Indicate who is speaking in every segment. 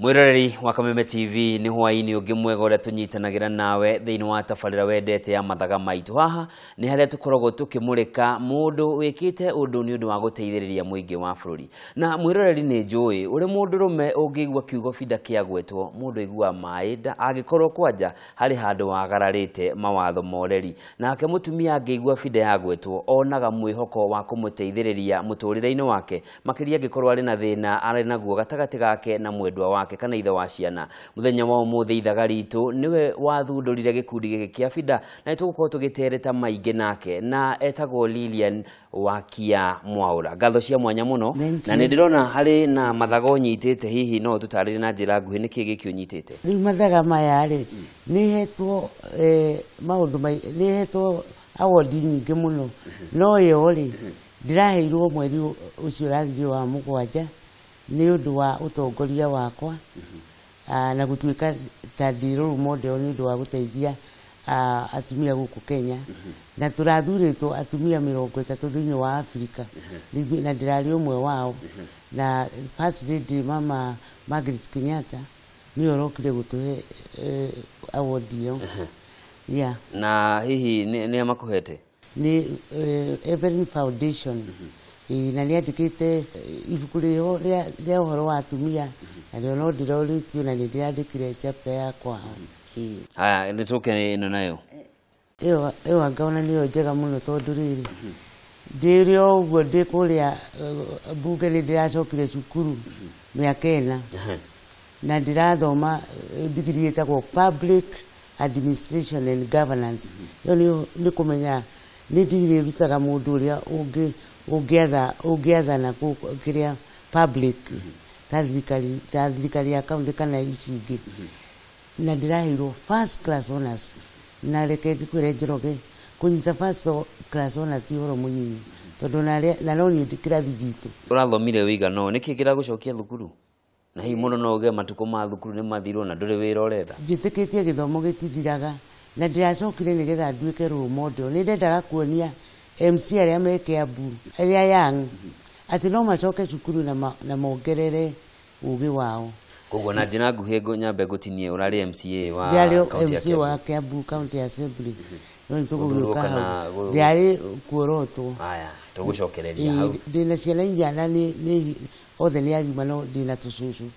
Speaker 1: Mwiroreri wa Kameme TV ni hwaini ungi mwega uria tunyitanagira nawe thiini wa tabarira wendete ya mathaga maitu. Haha ni haria tukoragwo tukimurika mundu wikite undu ni undu wa guteithiriria muingi wa bururi. Na mwiroreri ni njui uri mundu rume ungigua kiugo FIDA kiagwetwo mundu aigua mai nda angikorwo kwanja hari handu wagararite mawatho moreri. Nake mutumia angigua FIDA yagwetwo onaga mwihoko wa kumuteithiriria muturire-ini wake makiria angikorwo ari na thina ari naguo gatagati gake na mwendwa wake kana ithe wa ciana. Muthenya wa umuthi ithaga ritu niwe wathundurire gikundi giki kia FIDA na tugukorwo tugitereta maingi nake na etagwo Lilian Wakia Mwaura. Ngatho cia mwanya muno na ni ndirona hari na mathaga unyitite, hihi no tutarire na njira nguhi niki giki unyitite?
Speaker 2: Riu mathaga maya ri ni hetwo maundu mai ni hetwo award nyingi muno no yo ri ndiraheirwo mweri ucio ũrathirire wa mũgwanja ni undu wa utongoria wakwa na gutuika ta ndi role model ni undu wa guteithia atumia guku Kenya na turathuritwo atumia 30 thiini wa Afrika na ndirari umwe wao na first lady mama Margaret Kenyatta ni orokire gutuhe award iyo. Yeah.
Speaker 1: Na hihi ni amakuhete
Speaker 2: ni Evelyn Foundation na nĩandĩkĩte ibuku rĩho rĩa ũhoro wa atumia na rĩo no ndĩrorĩtio na nĩndĩrandĩkire chapter yakwa.
Speaker 1: Haya, nĩtũke ĩno nayo
Speaker 2: ĩyo anga ona nĩyo njega mũno tondũ rĩrĩ ndĩrĩ o ũguo ndĩ kũrĩa mbunge nĩ ndĩracokire cukuru mĩaka 4 na ndĩrathoma degree ĩtagwo Public Administration and Governance. Ĩyo nĩ kũmenya nĩ degree ĩrutaga mũndũ ũrĩa ũngĩathana kĩrĩa public ta thirikari ya kaunti kana ici ingĩ na ndĩraheirwo first class honors na reke ngĩkwĩre Njoroge kũnyita first class honors ti ũhoro mũnyinyi tondũ na no niĩ kĩrathi gitũ.
Speaker 1: Ũrathomire wĩigana ũũ, nĩkĩ kĩragũcokia thukuru? Na hihi mũno no uge matukũ ma thukuru nĩ mathirwo na ndũrĩ wĩra ũretha?
Speaker 2: Njĩtĩkĩtie gĩthomo gĩtithiraga na ndĩracokire nĩgetha nduĩke role model. Nĩ ndendaga kuonia MC arĩa me Kiambu arĩa young atĩ no macoke cukuru na mongerere ũgĩ wao.
Speaker 1: Koguo na njĩra nguhĩ nyambe ngũtinie, ũrarĩ MCA wa kaunti ya
Speaker 2: MCA wa Kiambu County Assembly no nĩtũgũgĩũka hau ndĩrarĩ kuorotwo.
Speaker 1: Haya, tũgũcokereria hau.
Speaker 2: Ndĩna ciana inya na nĩ othe nĩ agima no ndĩna tũcũcũ.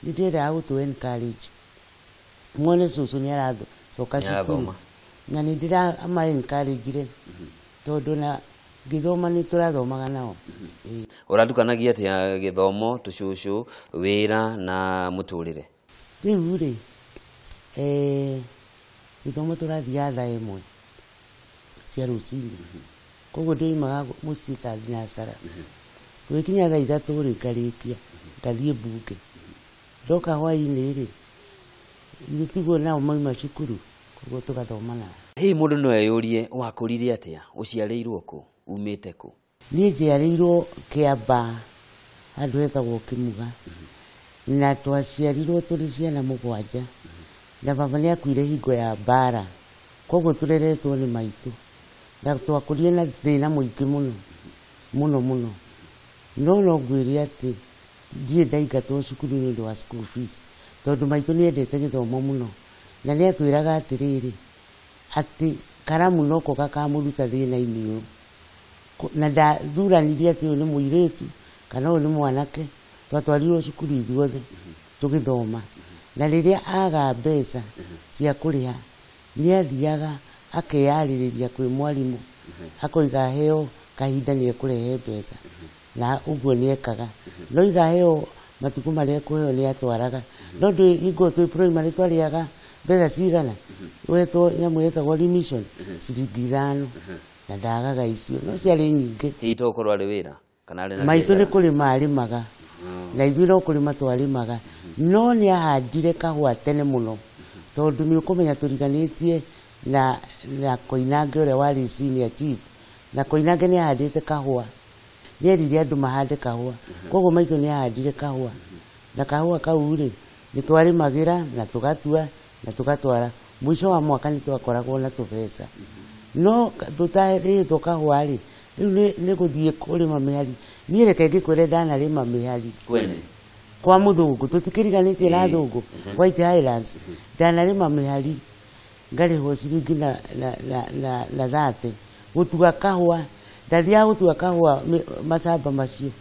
Speaker 2: Nĩ ndĩrendaga gũtũ encourage mwone cũcũ nĩ arathoka cukuru na nĩ ndĩrama encourage tondũ na gĩthoma nĩ tũrathomaga nao.
Speaker 1: Ũratukanagia atĩa gĩthomo, tũcũcũ, wĩra na mũtũrĩre?
Speaker 2: Rĩu rĩ gĩthomo tũrathiaga thaa 1 cia rũcinĩ koguo ndĩoimaga mũciĩ ta thinacara gwĩkinya thaa 3 rĩ ngarĩkia ngathiĩ mbunge ndoka hwainĩ rĩ githĩ tiguo nao mauma cukuru koguo tũgathoma nao.
Speaker 1: Hihi mũndũ no eyũrie wakũrire atĩa? Ũciarĩirwo kũ? Umĩte kũ?
Speaker 2: Niĩ njiarĩirwo Kĩambaa handũ hetagwo Kĩmuga na twaciarirwo tũrĩ ciana 7 na baba nĩ akuire hingo ya mbara koguo tũreretwo nĩ maitũ na twakũrire na thĩna mũingĩ mũno mũno mũno no no ngwĩre atĩ ndirĩ ndaingatwo cukuru nĩ ũndũ wa school fees tondũ maitũ nĩ endete gĩthomo mũno na nĩ atwĩraga atĩrĩrĩ atĩ karamu noko gakamũruta thĩna-inĩ ũyũ na ndathuranirie atĩ ũyũ nĩ mũirĩtu kana ũyũ nĩ mwanake twatwarirwo cukuru ithuothe tũgĩthoma na rĩrĩa aga mbeca cia kũrĩha nĩ athiaga akeyarĩrĩria kwĩ mwarimũ akoiga aheo kahinda nĩ ekũrehe mbeca na ũguo nĩ ekaga no iga aheo matukũ marĩa ekũheo nĩ atwaraga no ndũĩ hingo twĩ primary twarĩaga mbeca cigana ũhetwo nyamũ ĩtagwo remission ciringi 5 na ndagaga icio no ciarĩ nyingĩ.
Speaker 1: Hihi to ũkorwo arĩ wĩra kana arĩ na
Speaker 2: maitũ nĩ kũrĩma arĩmaga na ithuĩ no kũrĩma twarĩmaga no nĩ ahandire kahũa tene mũno tondũ nĩ ũkũmenya tũriganĩtie na Koinange ũrĩa warĩ senior chief na Koinange nĩ ahandĩte kahũa nĩ erire andũ mahande kahũa koguo maitũ nĩ ahandire kahũa na kahũa kau rĩ nĩ twarĩmagĩra na tũgatua na tũgatwara mũico wa mwaka nĩ twakoragwo na tũbeca no tũtarĩtwo kahũa rĩ rĩu nĩ gũthiĩ kũrĩma mĩhari. Niĩ reke ngĩkwĩre ndanarĩma mĩhari
Speaker 1: kwene
Speaker 2: Kwa mũthũngũ tũtikĩriganĩtie na thũngũ White Highlands ndanarĩma mĩhari ngarĩhwo ciringi na 30 gũtua kahũa ndathiaga gũtua kahũa macamba macio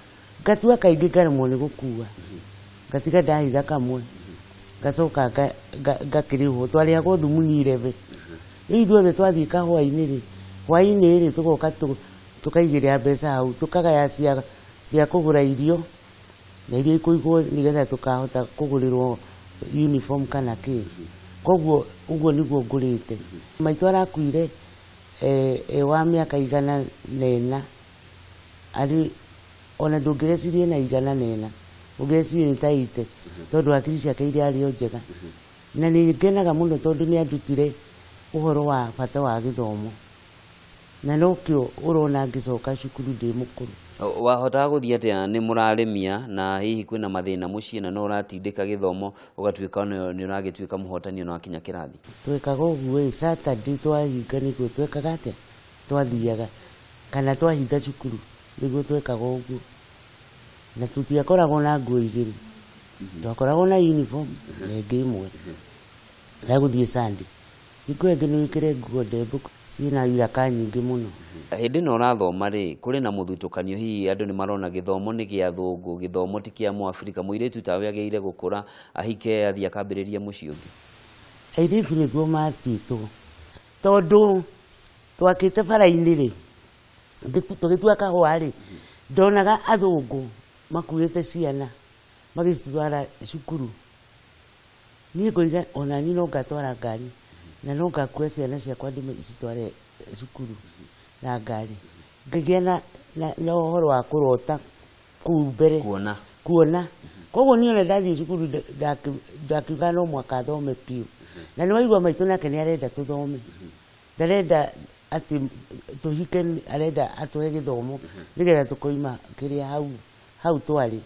Speaker 2: ngatua kaingĩ ngaremwo nĩ gũkua ngatiga ndahitha kamwe ngacoka ngakĩrĩhwo twarĩhagwo thumuni 11 rĩu ithuothe twathiĩ kahũa-inĩ rĩ hwaĩ-inĩ rĩ tũgoka tũkaigĩrĩra mbeca hau tũkagaya cia kũgũra irio na iria ikũigwo nĩgetha tũkahota kũgũrĩrwo uniform kana kĩ koguo ũguo nĩguo ngũrĩte maitũ arakuire wa mĩaka 104 arĩ ona ndũngĩrecirie na 104 ũngĩrecirie nĩ ta 80 tondũ hakiri ciake irarĩ o njega na nĩ ngenaga mũno tondũ nĩ andutire ũhoro wa bata wa gĩthomo na nokĩo ũrona ngĩcoka cukuru ndĩ mũkũrũ.
Speaker 1: Wahotaga gũthiĩ atĩa nĩ mũrarĩmia na hihi kwĩna mathĩna mũciĩ na no ũratindĩka gĩthomo ũgatuĩka nĩ ũragĩtuĩka mũhotani ona wakinya kĩrathi?
Speaker 2: Twekaga ũguo ĩ Saturday twahinga nĩguo twekaga atĩa twathiaga kana twahinga cukuru nĩguo twekaga ũguo na tũtiakoragwo na nguo igĩrĩ twakoragwo na uniform na ĩngĩ ĩmwe ya gũthiĩ Sunday hingo ĩngĩ nĩ wĩkĩre nguo ndembũku ciĩna iraka nyingĩ mũno.
Speaker 1: Hĩndĩ ĩno ũrathoma rĩ kũrĩ na mũthutũkanio hihi andũ nĩ marona gĩthomo nĩ gĩa thũngũ gĩthomo ti kĩa mũabirika mũirĩtu tawe agĩrĩire gũkũra ahike athiĩ akambĩrĩria mũciĩ ũngĩ?
Speaker 2: Airĩtu nĩguo matuĩtwo tondũ twakĩte bara-inĩ rĩ tũgĩtua kahũa rĩ ndonaga athũngũ makuĩte ciana magĩcitwara cukuru niĩ ngoiga ona niĩ no ngatwara ngari na no ngakua ciana ciakwa ndĩcitware cukuru na ngari ngĩgĩa na ũhoro wa kũrota kũu mbere kuona koguo niĩ ona ndathiĩ cukuru ndakiuga no mwaka thome biũ na nĩ waigua maitũ nake nĩ arenda tũthome ndarenda atĩ tũhike arenda atũhe gĩthomo nĩgetha tũkoima kĩrĩa hau twarĩ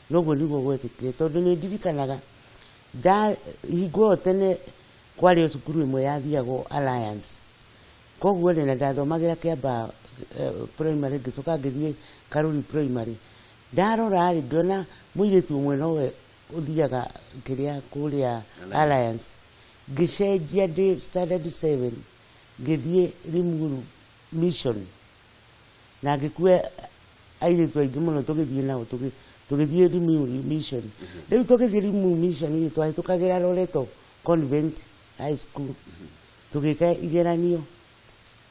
Speaker 2: noguo nĩguo gwekĩkire tondũ nĩ ndirikanaga hingo ĩyo tene kwarĩ o cukuru ĩmwe yathiagwo Alliance koguo rĩ na ndathomagĩra Kĩambaa primary ngĩcoka ngĩthiĩ Karuri primary ndarora rĩ ngĩona mũirĩtu ũmwe nowe ũthiaga kĩrĩa kũrĩa Alliance ngĩcenjia ndĩ standard 7 ngĩthiĩ Limuru Mission na ngĩkua airĩtu aingĩ mũno tũgĩthiĩ nao tũgĩthiĩ Limuru Mission rĩu tũgĩthiĩ Limuru Mission rĩ twahĩtũkagĩra Loreto Convent High School tũgĩka igeranio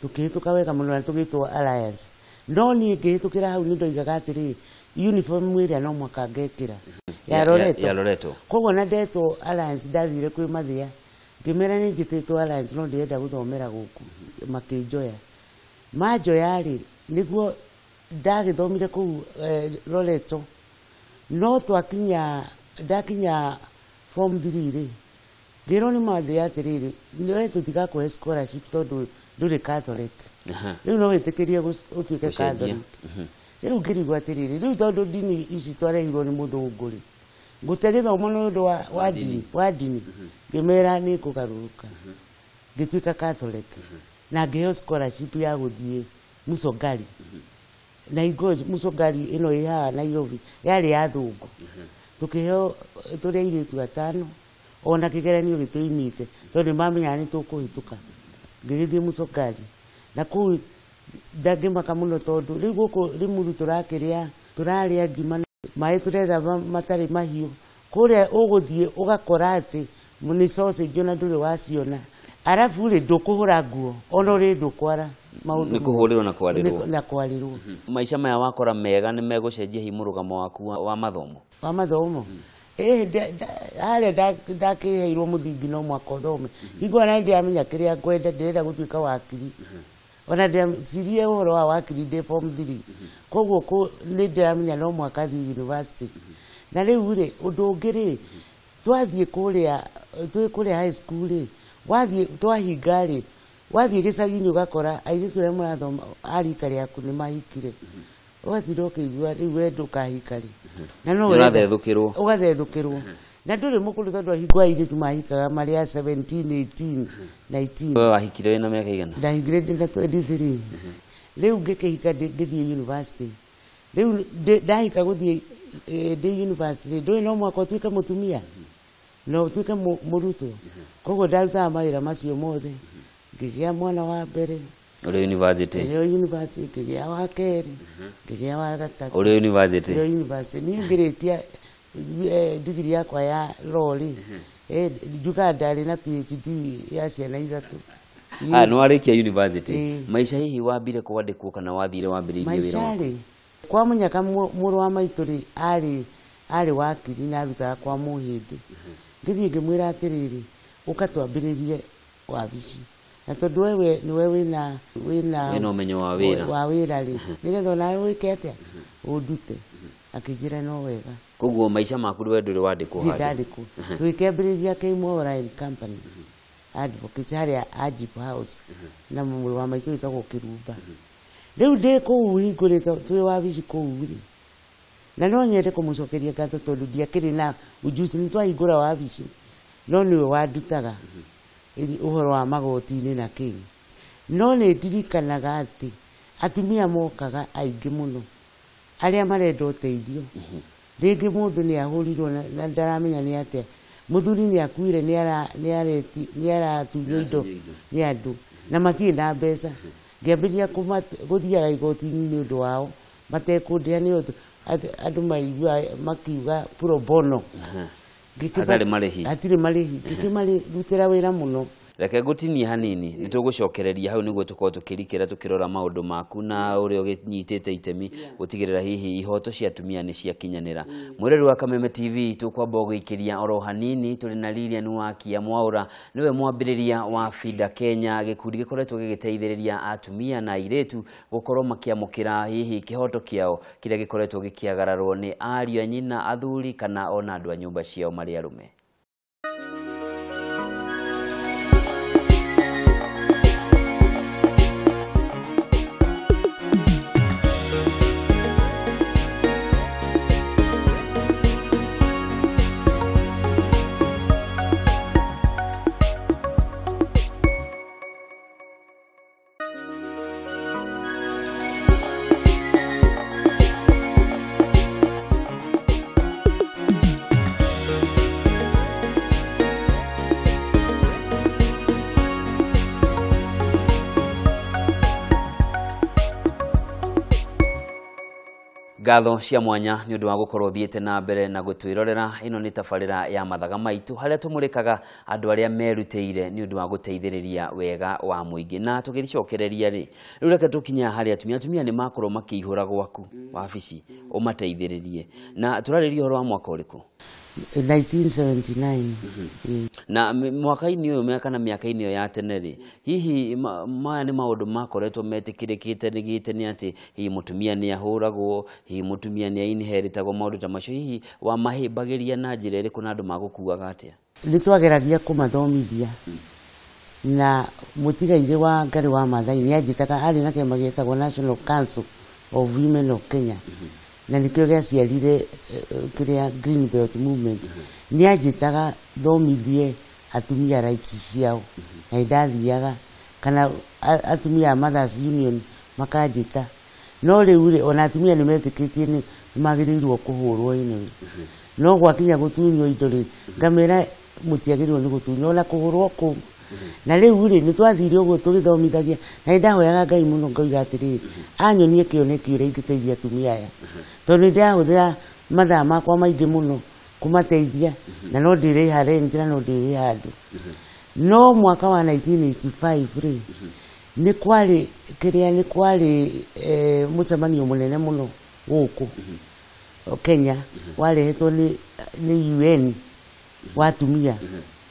Speaker 2: tũkĩhĩtũka wega mũno na tũgĩtwo Alliance no niĩ ngĩhĩtũkĩra hau nĩ ndoigaga atĩrĩrĩ uniform ĩrĩa no mwaka ngekĩra ya Loreto koguo na ndetwo Alliance ndathire kwĩ Mathia ngĩmera nĩ njĩtĩtwo Alliance no ndĩrenda gũthomera gũkũ makĩnjoya manjoya rĩ nĩguo ndagĩthomire kũu Loreto no twakinya ndakinya form 3 rĩ ngĩrwo nĩ Mathia atĩrĩrĩ we tũtigakũhe scholarship tondũ ndũrĩ Catholic rĩu no wĩtĩkĩrie ũtuĩke Catholic rĩu ngĩrigwo atĩrĩrĩ rĩu tondũ ndini ici twarehirwo nĩ mũthũngũ rĩ ngũte gĩthomo nĩ ũndũ wa ndini ngĩmera nĩ ngũgarũrũka ngĩtuĩka Catholic na ngĩheo scholarship ya gũthiĩ Musongari na hingo Musongari ĩno ĩ haha Nairobi yarĩ ya thũngũ tũkĩheo tũrĩ airĩtu atano ona kĩgeranio gĩtũimĩte tondũ nĩmamenyaga nĩ tũkũhĩtũka ngĩgĩthiĩ Musongari na kũu ndangĩmaka mũno tondũ rĩu gũkũ Limuru tũrakĩrĩa tũrarĩa ngima maĩ tũretha matarĩ mahiũ kũrĩa ũgũthiĩ ũgakora atĩ nĩ sausage ona ndũrĩ waciona arabu rĩ ndũkũhũra nguo ona ũrĩ ndũkwara maũndũ
Speaker 1: nĩ kũhũrĩrwo na kwarĩrwo
Speaker 2: na kwarĩrwo.
Speaker 1: Maica maya wakora mega nĩ megũcenjia hihi mũrũgamo waku wa mathomo?
Speaker 2: Wa mathomo harĩa ndakĩheirwo mũthingi no mwaka ũthome hingo ona nĩndĩramenya kĩrĩa ngwenda ndĩrenda gũtuĩka wakiri ona ndĩrecirie ũhoro wa wakiri ndĩ form 3 koguo nĩ ndĩramenya no mwaka thiĩ university na rĩu rĩ ũndũ ũngĩ rĩ twathiĩ kũrĩa twĩ kũrĩa high school rĩ wathiĩ twahinga rĩ wathiĩ gĩcagi-inĩ ũgakora airĩtu arĩa mũrathoma a rika rĩaku nĩ mahikire ũgatinda ũkĩigua rĩu we ndũkahika rĩ na no
Speaker 1: ũrathethũkĩrwo
Speaker 2: ũgathethũkĩrwo na ndũrĩ mũkũrũ tondũ hingo airĩtu mahikaga marĩ a 17 18 19.
Speaker 1: Wewe wahikire wĩna mĩaka igana?
Speaker 2: Ndahikire ndĩ na 23 rĩu ngĩkĩhika ngĩthiĩ university rĩu ndahika gũthiĩ ndĩ university ndũĩ no mwaka ũtuĩke mũtumia na ũtuĩke mũrutwo. Koguo ndarutaga mawĩra macio mothe, ngĩgĩa mwana wa mbere
Speaker 1: ũrĩ university,
Speaker 2: ũrĩ university, ngĩgĩa wa kerĩ, ngĩgĩa wa gatatũ
Speaker 1: ũrĩ university,
Speaker 2: ũrĩ university. Niĩ ngĩrĩkia degree yakwa ya law rĩ, njugaga ndarĩ na PhD ya ciana ithatũ.
Speaker 1: Nĩ warĩkia university. Maica hihi wambire kwandĩkwo kana wathire wambĩrĩirie wĩra?
Speaker 2: Maica rĩ, kwa mũnyaka mũrũ wa maitũ rĩ, arĩ wakiri na arutaga kwa Mũhĩndĩ. Ngĩthiĩ ngĩmwĩra atĩrĩrĩ, ũka twambĩrĩrie wabici, na tondũ wewe nĩwe wĩna
Speaker 1: ũmenyo wa wĩra
Speaker 2: wa wĩra rĩ, nĩgetha onawe wĩke atĩa, ũndute. Akĩnjĩra no wega.
Speaker 1: Koguo maica maku we ndũrĩ wandĩkwo handũ?
Speaker 2: Ndandĩkwo. Tũgĩkĩambĩrĩria K Mwaura and Company Advocate harĩa Agip House, na mũrũ wa maitũ wĩtagwo Kĩrumba. Rĩu ndĩ kũu hingũrĩte twĩ wabici kũu rĩ, na no nyende kũmũcokeria ngatho tondũ ndiakĩrĩ na ujuzi. Nĩ twahingũra wabici no nĩwe wandutaga ũhoro wa magoti-inĩ na kĩ. No nĩ ndirikanaga atĩ atumia mokaga aingĩ mũno arĩa marenda ũteithio. Rĩngĩ mũndũ nĩ ahũrirwo na ndaramenya nĩ atĩa, mũthuri nĩ akuire, nĩ aratunywo indo nĩ andũ na matirĩ na mbeca. Ngĩambĩrĩria gũthiaga igoti-inĩ nĩ ũndũ wao matekũndĩha, nĩ ũndũ andũ maiguaga makiuga pro bono.
Speaker 1: Hatarĩ marĩhi.
Speaker 2: Hatirĩ marĩhi. Ngĩkĩmarutĩra wĩra mũno.
Speaker 1: Reke ngũtinie hanini, nĩ tũgũcokereria hau nĩguo tũkorwo tũkĩrikĩra tũkĩrora maũndũ maku na ũrĩa ũgĩnyitĩte itemi gũtigĩrĩra hihi ihoto cia atumia nĩ ciakinyanĩra. Mwĩrori wa Kameme TV, tũkwamba gũikĩria oro hanini. Tũrĩ na Lilian Wakia Mwaura, nĩwe mwambĩrĩria wa FIDA Kenya, gĩkundi gĩkoretwo gĩgĩteithĩrĩria atumia na airĩtu gũkorwo makĩamũkĩra hihi kĩhoto kĩao kĩrĩa gĩkoretwo gĩkĩagararwo nĩ ariũ a nyina, athuri kana ona andũ a nyũmba ciao marĩ arũme. Ngatho cia mwanya nĩ ũndũ wa gũkorwo ũthiĩte na mbere na gũtwĩrorera. Ĩno nĩ tabarĩra ya Mathaga Maitũ harĩa tũmũrĩkaga andũ arĩa merutĩire nĩ ũndũ wa gũteithĩrĩria wega wa mũingĩ. Na tũgĩcokereria rĩ, rĩu reke tũkinya harĩa atumia. Atumia nĩ makorwo makĩihũra gwaku wabici ũmateithĩrĩrie. Na tũrarĩria ũhoro wa mwaka ũrĩkũ?
Speaker 2: 1979.
Speaker 1: Na mwaka-inĩ ũyũ kana mĩaka-inĩ ĩyo ya tene rĩ, hihi maya nĩ maũndũ makoretwo metĩkĩrĩkĩte nĩ nĩ atĩ hihi mũtumia nĩ ahũragwo, hihi mũtumia nĩ ainheritagwo, maũndũ ta macio, hihi wamahĩmbagĩria na njĩra ĩrĩkũ na andũ magũkuaga atĩa?
Speaker 2: Nĩ twageragia kũmathomithia na mũtigairĩ wa Ngarĩ wa Maathai nĩ anjĩtaga, arĩ na kĩama gĩetagwo National Council of Women of Kenya, na nĩkĩo gĩaciarire kĩrĩa Green Belt Movement. Nĩ anjĩtaga thomithie atumia rights ciao, na nĩ ndathiaga, kana atumia a Mothers Union makanjĩta. No rĩu rĩ, ona atumia nĩ metĩkĩtie nĩ magĩrĩirwo kũhũrwo ĩno. No gwakinya gũtunywo indo rĩ, ngamera mũtiagĩrĩirwo nĩ gũtunywo ona kũhũrwo kũu. Na rĩu rĩ, nĩ twathire ũguo tũgĩthomithagia, na nĩ ndahoyaga Ngai mũno ngauga atĩrĩrĩ, anyonie kĩoneki ũrĩa ingĩteithia atumia aya, tondũ nĩ ndĩrahũthĩra mathaa makwa maingĩ mũno kũmateithia, na no ndĩrĩha rent na no ndĩrĩha andũ. No mwaka wa 1985 rĩ, nĩ kwarĩ kĩrĩa, nĩ kwarĩ mũcemanio mũnene mũno gũkũ Kenya, warehetwo nĩ UN wa atumia,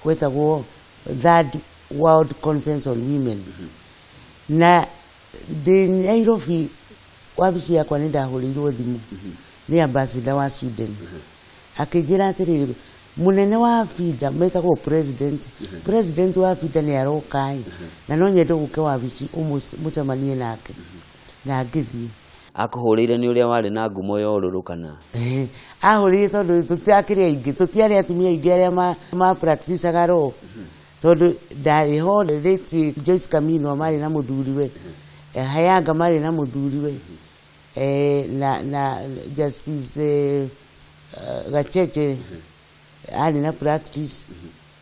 Speaker 2: wetagwo Third World Conference on Women. Na ndĩ Nairobi wabici yakwa nĩ ndahũrĩirwo thimũ nĩ ambassador wa Sweden, akĩnjĩra atĩrĩrĩ, mũnene wa FIDA metagwo president, president wa FIDA nĩ aroka ĩ, na no nyende ũke wabici mũcemanie nake. Na ngĩthiĩ.
Speaker 1: Akũhũrĩire nĩ ũrĩa warĩ na ngumo ya ũrũrũ kana?
Speaker 2: Ahũrĩire tondũ tũtiakĩrĩ aingĩ, tũtiarĩ atumia aingĩ arĩa ma practiceaga law, tondũ ndarĩ ho late Joyce Kamino marĩ na mũthuriwe, Hayanga marĩ na mũthuriwe, na Justice Gacheche arĩ na practice.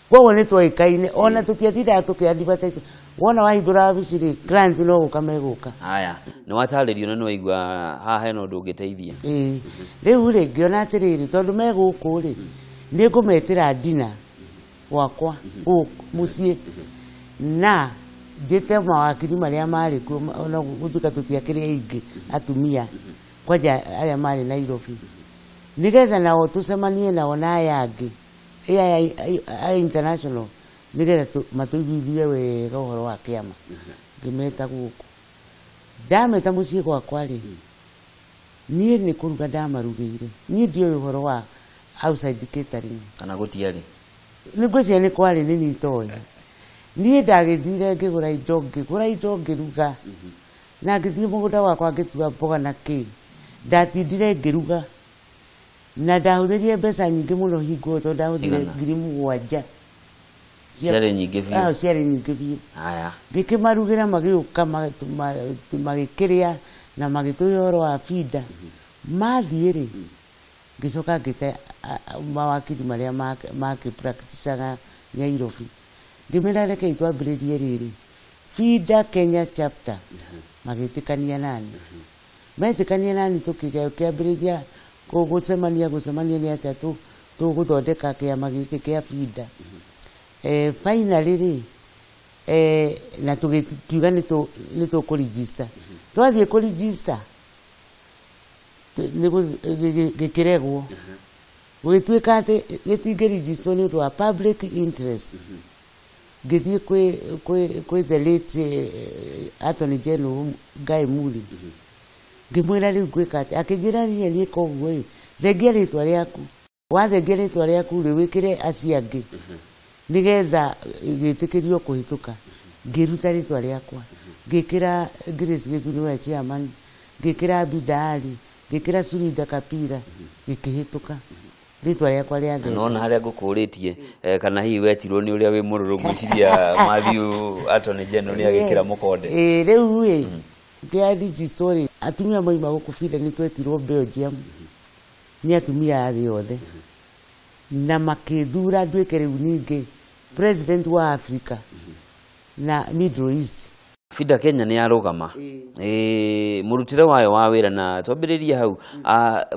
Speaker 2: Koguo nĩ twoĩkaine ona tũtiatindaga tũkĩ-advertise. Wona wahingũra wabici rĩ, clients no gũka megũka.
Speaker 1: Haya, nĩ watarĩrio na nĩ waigua haha hena ũndũ ũngĩteithia.
Speaker 2: Ĩĩ, rĩu rĩ, ngĩona atĩrĩrĩ, tondũ me gũkũ rĩ, nĩ ngũmetĩra dinner gwakwa gũkũ mũciĩ, na njĩte mawakiri marĩa marĩ kuo, ona gũtuĩka tũtiakĩrĩ aingĩ atumia kwanja arĩa marĩ Nairobi, nĩgetha nao tũcemanie nao na aya angĩ aya a international, nĩgetha matũiguithie wega ũhoro wa kĩama. Ngĩmeta gũkũ, ndameta mũciĩ gwakwa rĩ, niĩ nĩ kũruga ndamarugĩire. Niĩ ndiũĩ ũhoro wa outside catering
Speaker 1: kana gũtiarĩ.
Speaker 2: Nĩ ngwĩciria nĩ kwarĩ, nĩ niĩ itoĩ. Niĩ ndagĩthire ngĩgũra indo, ngĩgũra indo, ngĩruga, na ngĩthiĩ mũgũnda wakwa ngĩtua mboga na kĩ. Ndatindire ngĩruga na ndahũthĩrire mbeca nyingĩ mũno hingo ĩyo, tondũ ndahũthĩrire
Speaker 1: Cigana?
Speaker 2: 7,000.
Speaker 1: Ciarĩ nyingĩ biũ.
Speaker 2: Ah, ciarĩ nyingĩ biũ.
Speaker 1: Haya.
Speaker 2: Ngĩkĩmarugĩra, magĩũka, magĩkĩrĩa na magĩtũhe ũhoro wa FIDA. Mathiĩ rĩ, ngĩcoka ngĩte mawakiri marĩa makĩ-practicaga Nairobi, ngĩmera rekei twambĩrĩrie rĩrĩ FIDA Kenya chapter. Magĩtĩkania nani, metĩkania nani, tũkĩambĩrĩria gũcemania nĩ atĩa tũgũthondeka kĩama gĩkĩ kĩa FIDA. Finally rĩ, na tũgĩkiuga nĩ tũkũregister. Twathiĩ kũregister gĩkĩregwo, gũgĩtuĩka atĩ gĩtingĩregisterwo nĩ ũndũ wa public interest. Ngĩthiĩ kwĩ the late Attorney General Guy Muli, ngĩmwĩra rĩu ngwĩka atĩ. Akĩnjĩra niĩ niĩ koguo ĩ, thengia rĩtwa rĩaku, wathengia rĩtwa rĩaku rĩ, wĩkĩre acio angĩ nĩgetha gĩtĩkĩrio kũhĩtũka. Ngĩruta rĩtwa rĩakwa, ngĩkĩra Grace Gĩthu nĩwe chairman, ngĩkĩra Abida Ali, ngĩkĩra Surinda Kapira, gĩkĩhĩtũka rĩtwa rĩakwa rĩa
Speaker 1: Na nona harĩa ngũkũrĩtie, kana hihi wetirwo nĩ ũrĩa wĩ mũrũrũ, ngwĩciria Matthew Attorney General nĩ agĩkĩra mũkonde.
Speaker 2: Ĩĩ, rĩu ĩ kĩa register rĩ, atumia mauma gũkũ FIDA nĩ twetirwo Belgium nĩ atumia a thĩ yothe, na makĩthura nduĩke rĩu ningĩ president wa Africa na Middle East.
Speaker 1: FIDA Kenya nĩ yarũgama. Mũrutĩre wayo wa wĩra, na twambĩrĩrie hau.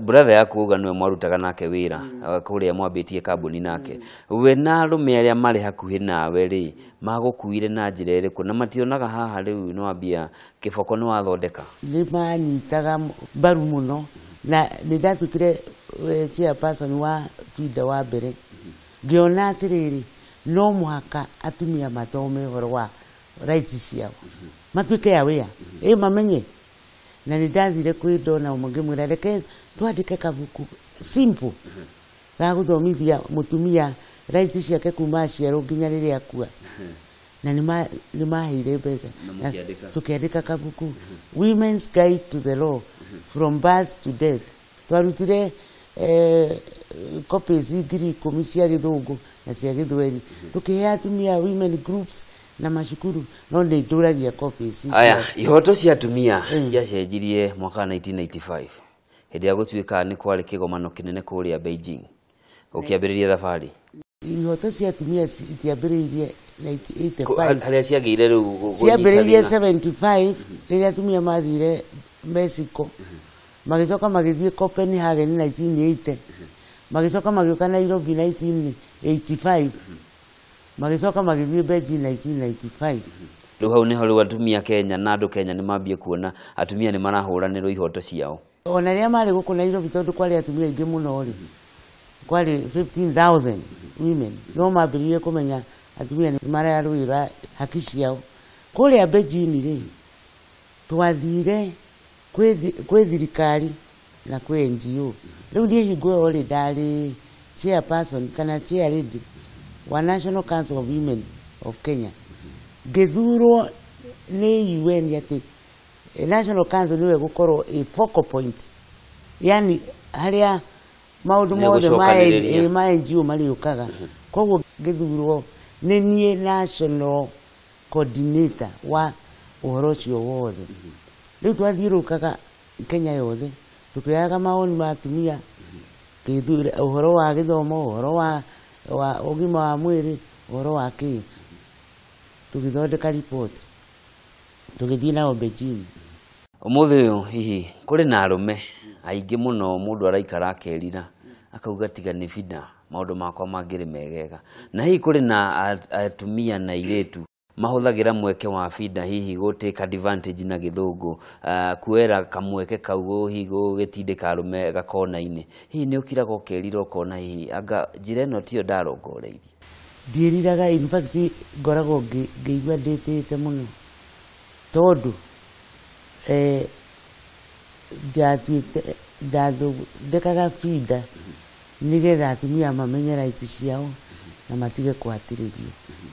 Speaker 1: Brother yaku uga nĩwe mwarutaga nake wĩra kũrĩa mwambĩtie kambuni nake. We na arũme arĩa marĩ hakuhĩ nawe rĩ, magũkuire na njĩra ĩrĩkũ, na mationaga haha rĩu nĩ wambia kĩboko nĩ wathondeka?
Speaker 2: Nĩ manyitaga mbaru mũno, na nĩ ndatuĩkire chairperson wa FIDA wa mbere. Ngĩona atĩrĩrĩ, no mũhaka atumia mathome ũhoro wa rights ciao, matuĩke aware, ĩ mamenye. Na nĩ ndathire kwĩ ndona ũmwe, ngĩmwĩra reke twandĩke kabuku simple ga gũthomithia mũtumia rights ciake kuma aciarwo nginya rĩrĩa akua. Na nĩ maheire mbeca.
Speaker 1: Na mũkĩandĩka?
Speaker 2: Tũkĩandĩka kabuku, Women's Guide to the Law from Birth to Death. Twarutire copies 10,000 cia gĩthũngũ na cia gĩthweri, tũkĩhe atumia, women groups na macukuru, no nĩ ndũragia copies icio.
Speaker 1: Aya, ihoto cia atumia ciacenjirie mwaka wa 1995 hĩndĩ ya gũtuĩka nĩ kwarĩ kĩgomano kĩnene kũrĩa Beijing, ũkĩambĩrĩria thabarĩ.
Speaker 2: Ihoto cia atumia itiambĩrĩirie 1985.
Speaker 1: Harĩa ciagĩire rĩu
Speaker 2: Ciambĩrĩirie
Speaker 1: kũnyita
Speaker 2: 75 rĩrĩa atumia mathire Mexico, magĩcoka magĩthiĩ Copenhagen 1980, magĩcoka magĩũka Nairobi 1985, magĩcoka magĩthiĩ Beijing 1995.
Speaker 1: Rĩu hau nĩho rĩu atumia Kenya na andũ Kenya nĩ mambie kuona atumia nĩ marahũranĩrwo ihoto ciao.
Speaker 2: Ona rĩrĩa marĩ gũkũ Nairobi, tondũ kwarĩ atumia aingĩ mũno rĩ, kwarĩ 15,000 women, no mambĩrĩrie kũmenya atumia nĩ mararũĩra haki ciao. Kũrĩa Beijing rĩ, twathire kwĩ thirikari na kwĩ NGO. Rĩu niĩ hingo ĩyo rĩ, ndarĩ chairperson kana chair lady wa National Council of Women of Kenya. Ngĩthurwo nĩ UN atĩ National Council nĩwe gũkorwo a focal point, yani harĩa maũndũ
Speaker 1: Nĩ
Speaker 2: mothe
Speaker 1: gũcokanĩrĩria.
Speaker 2: Ma NGO marĩũkaga. Koguo ngĩthurwo nĩ niĩ national coordinator wa ũhoro ũcio wothe. Rĩu twathiũrũrũkaga Kenya yothe tũkĩoyaga mawoni ma atumia. Gĩthure ũhoro wa gĩthomo, ũhoro wa ũgima wa mwĩrĩ, ũhoro wa kĩ. Tũgĩthondeka report, tũgĩthiĩ nao Beijing.
Speaker 1: Ũmũthĩ ũyũ hihi kũrĩ na arũme aingĩ mũno, mũndũ araikara akerira akauga tiga nĩ bida maũndũ makwa mangĩrĩ megega, na hihi kũrĩ na atumia na airĩtu mahũthagĩra mweke wa bida hihi gũ take advantage na gĩthũngũ, kuoera kamweke kau hihi gũgĩtindĩka arũme gakona-inĩ. Hihi nĩ ũkiraga ũkerira ũkona hihi anga njĩra ĩno tiyo ndarongoreirie?
Speaker 2: Ndiĩriraga, in fact ngoragwo ngĩigua ndĩtĩte mũno, tondũ ndatuĩte ndathondekaga bida nĩgetha atumia mamenye right ciao na matige kũhatĩrĩrio.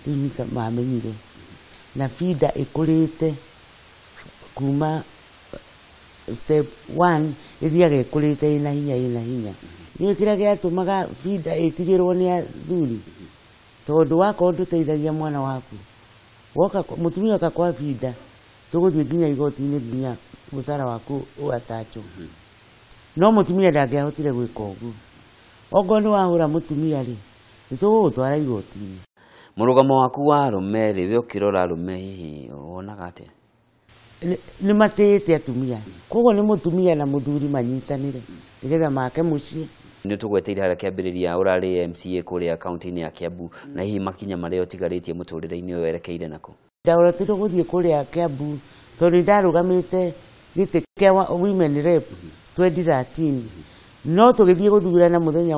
Speaker 2: Rĩu nĩ ta mamenyire, na bida ĩkũrĩte kuma step 1 ĩthiaga ĩkũrĩte ĩna hinya, ĩna hinya. Nĩũĩ kĩrĩa gĩatũmaga bida ĩtigĩrwo nĩ athuri? Tondũ wakorwo ndũteithagia mwana waku, woka mũtumia oka kwa bida, tũgũthiĩ nginya igoti-inĩ nginya mũcara waku ũatachwo. No mũtumia ndangĩahotire gwĩka ũguo. Ongorwo nĩ wahũra mũtumia rĩ, nĩ tũgũgũtwara igoti-inĩ.
Speaker 1: Mũrũgamo waku wa arũme rĩ, we ũkĩrora arũme hihi wonaga atĩa?
Speaker 2: Nĩ matĩĩte atumia, koguo nĩ mũtumia na mũthuri manyitanĩre nĩgetha make mũciĩ.
Speaker 1: Nĩ tũgweteire harĩa kĩambĩrĩria ũrarĩ MCA kũrĩa kaunti-inĩ ya Kiambu, na hihi makinya marĩa ũtigarĩtie mũtũrĩre-inĩ ũyũ werekeire nako?
Speaker 2: Ndarotirwo gũthiĩ kũrĩa Kiambu tondũ ndarũgamĩte gĩtĩ kĩa women rep 2013, no tũgĩthiĩ gũthurana mũthenya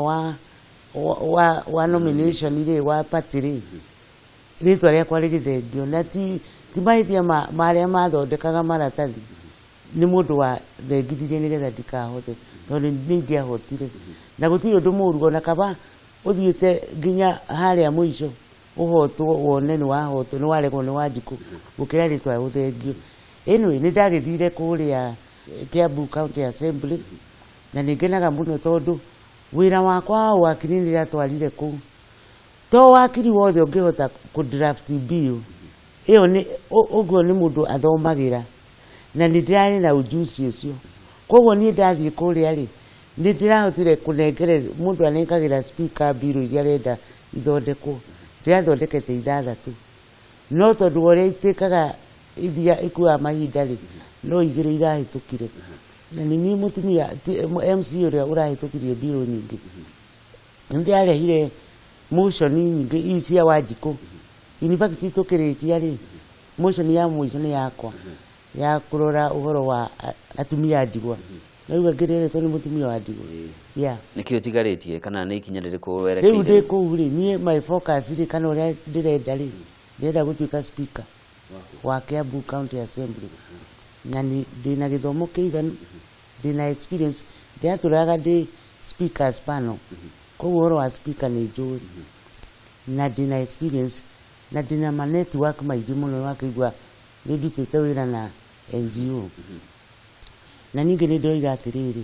Speaker 2: wa nomination rĩ, wa party rĩ, rĩtwa rĩakwa rĩgĩthengio, na ti mahĩtia ma arĩa mathondekaga maratathi, nĩ mũndũ wa thengithirie nĩgetha ndikahote, tondũ nĩ ingĩahotire. Na gũtirĩ ũndũ mũũru ona kaba ũthiĩte nginya harĩa mũico ũhotwo, wone nĩ wahotwo, nĩ waregwo nĩ Wanjikũ, gũkĩra rĩtwa gũthengio. Anyway, nĩ ndagĩthire kũrĩa Kiambu County Assembly, na nĩ ngenaga mũno tondũ wĩra wakwa wa wakiri nĩ ndĩratwarire kũu. To wakiri wothe ũngĩhota kũ draft bill ĩyo, nĩ ũguo nĩ mũndũ athomagĩra, na nĩ ndĩrarĩ na ujuzi ũcio. Koguo niĩ ndathiĩ kũrĩa rĩ, nĩ ndĩrahotire kũnengere mũndũ anengagĩra speaker bill iria arenda ithondekwo. Ndĩrathondekete 6, no tondũ wa ũrĩa itĩkaga ithia ikuaga mahinda rĩ, no 2 irahĩtũkire. Na nĩ niĩ mũtumia MC ũrĩa ũrahĩtũkirie bill nyingĩ. Nĩ ndĩrarehire motion nyingĩ ici cia Wanjikũ. In fact tũkĩrĩkia rĩ, motion ya mũico nĩ yakwa ya kũrora ũhoro wa atumia a ndigwa. Rĩu ngĩreretwo nĩ mũtumia wa ndigwa. Yeah.
Speaker 1: Nĩkĩ ũtigarĩtie kana nĩ ikinya rĩrĩkũ
Speaker 2: Rĩu
Speaker 1: werekeire?
Speaker 2: ndĩ kũu rĩ, niĩ my focus rĩ, kana ũrĩa ndĩrenda rĩ, ndĩrenda gũtuĩka speaker wa Kiambu County Assembly. Na nĩ ndĩna gĩthomo kĩiganu, ndĩna experience, ndĩratũraga ndĩ speakers panel. Koguo ũhoro wa speaker nĩ njũĩ. Na ndĩna experience, na ndĩna ma network maingĩ mũno, wakĩigua nĩ ndutĩte wĩra na NGO. Na ningĩ nĩ ndĩroiga atĩrĩrĩ,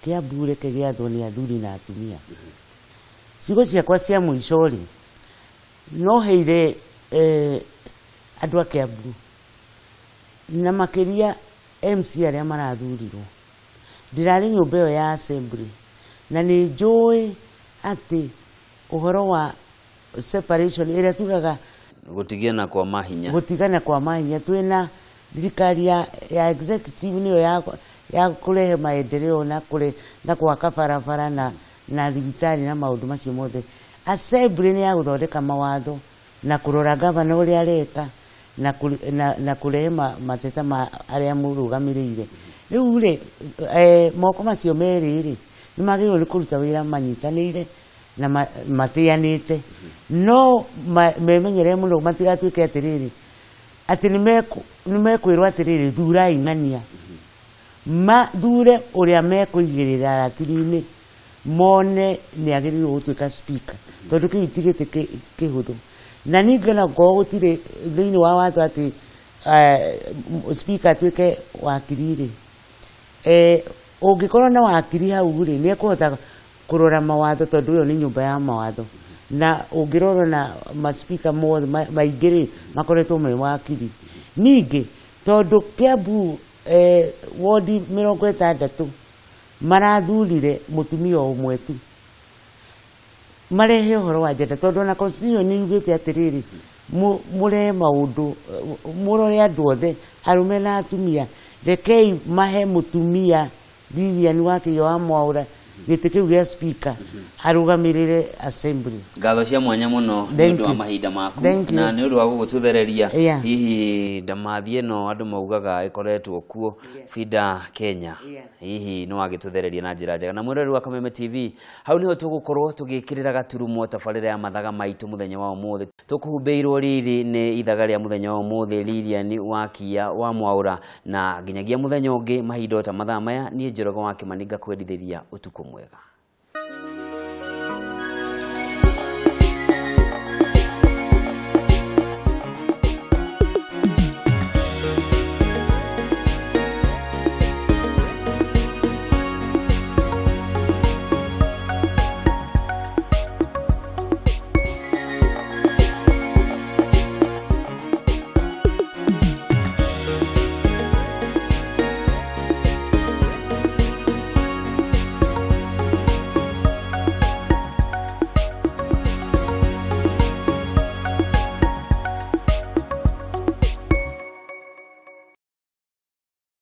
Speaker 2: Kiambu reke gĩathwo nĩ athuri na atumia. Ciugo ciakwa cia mũico rĩ, no heire andũ a Kiambu na makĩria MC arĩa marathurirwo. Ndĩrarĩ nyũmba ĩyo ya assembly, na nĩ njũĩ atĩ ũhoro wa separation ĩrĩa tugaga
Speaker 1: gũtigana kwa mahinya,
Speaker 2: gũtigana kwa mahinya, twĩna thirikari ya executive nĩyo ya kũrehe maendeleo na kũre, na gwaka barabara na thibitarĩ na maũndũ macio mothe. Assembly nĩ ya gũthondeka mawatho na kũrora gavana ũrĩa areka na kũrehe mateta ma arĩa mũrũgamĩrĩire. Rĩu rĩ, moko macio merĩ rĩ, nĩ magĩrĩirwo nĩ kũruta wĩra manyitanĩire na matĩanĩte, no memenyerere mũno matigatuĩke atĩrĩrĩ atĩ nĩ mekwĩrwo atĩrĩrĩ thurai ng'ania, mathure ũrĩa mekũigĩrĩra ratiri-inĩ mone nĩ agĩrĩirwo gũtuĩka speaker, tondũ kĩu ti gĩtĩ kĩhũthũ. Na ningĩ ona ngorwo gũtirĩ thĩinĩ wa watho atĩ speaker atuĩke wakiri rĩ, ũngĩkorwo na wakiri hau rĩ, nĩ ekũhota kũrora mawatho, tondũ ĩyo nĩ nyũmba ya mawatho. Na ũngĩrora na ma speaker mothe maingĩ rĩ, makoretwo me wakiri. Ningĩ tondũ Kiambu wodi 60 Marathurire mũtumia o ũmwe tu. Marehe ũhoro wa gender, tondũ ona constitution nĩ yugĩte atĩrĩrĩ, mũrehe maũndũ, mũrore andũ othe, arũme na atumia. Rekei mahe mũtumia Lilian Wakĩo wa Mwaũra gĩtĩ kĩu gĩa speaker, arũgamĩrĩre assembly.
Speaker 1: Ngatho cia mwanya mũno nĩ
Speaker 2: Thank
Speaker 1: ũndũ wa
Speaker 2: you.
Speaker 1: mahinda maku
Speaker 2: Thank you.
Speaker 1: na nĩ ũndũ wa gũgũtũthereria. Hihi ndamathi ĩno andũ maugaga ĩkoretwo kuo Fida Kenya, hihi nĩ wagĩtũthereria na njĩra njega. Na mwĩroreri wa Kameme TV, hau nĩho tũgũkorwo tũgĩkĩrĩra gaturumo tabarĩra ya mathaga maitũ mũthenya wa ũmũthĩ. Tũkũhumbĩirwo riri nĩ ithaga rĩa mũthenya wa ũmũthĩ, Lilian Wakia wa Mwaũra, na nginyagia mũthenya ũngĩ mahinda o ta mathaa maya, niĩ Njoroge wa Kĩmani ngakwendithĩria ũtukũ mwega.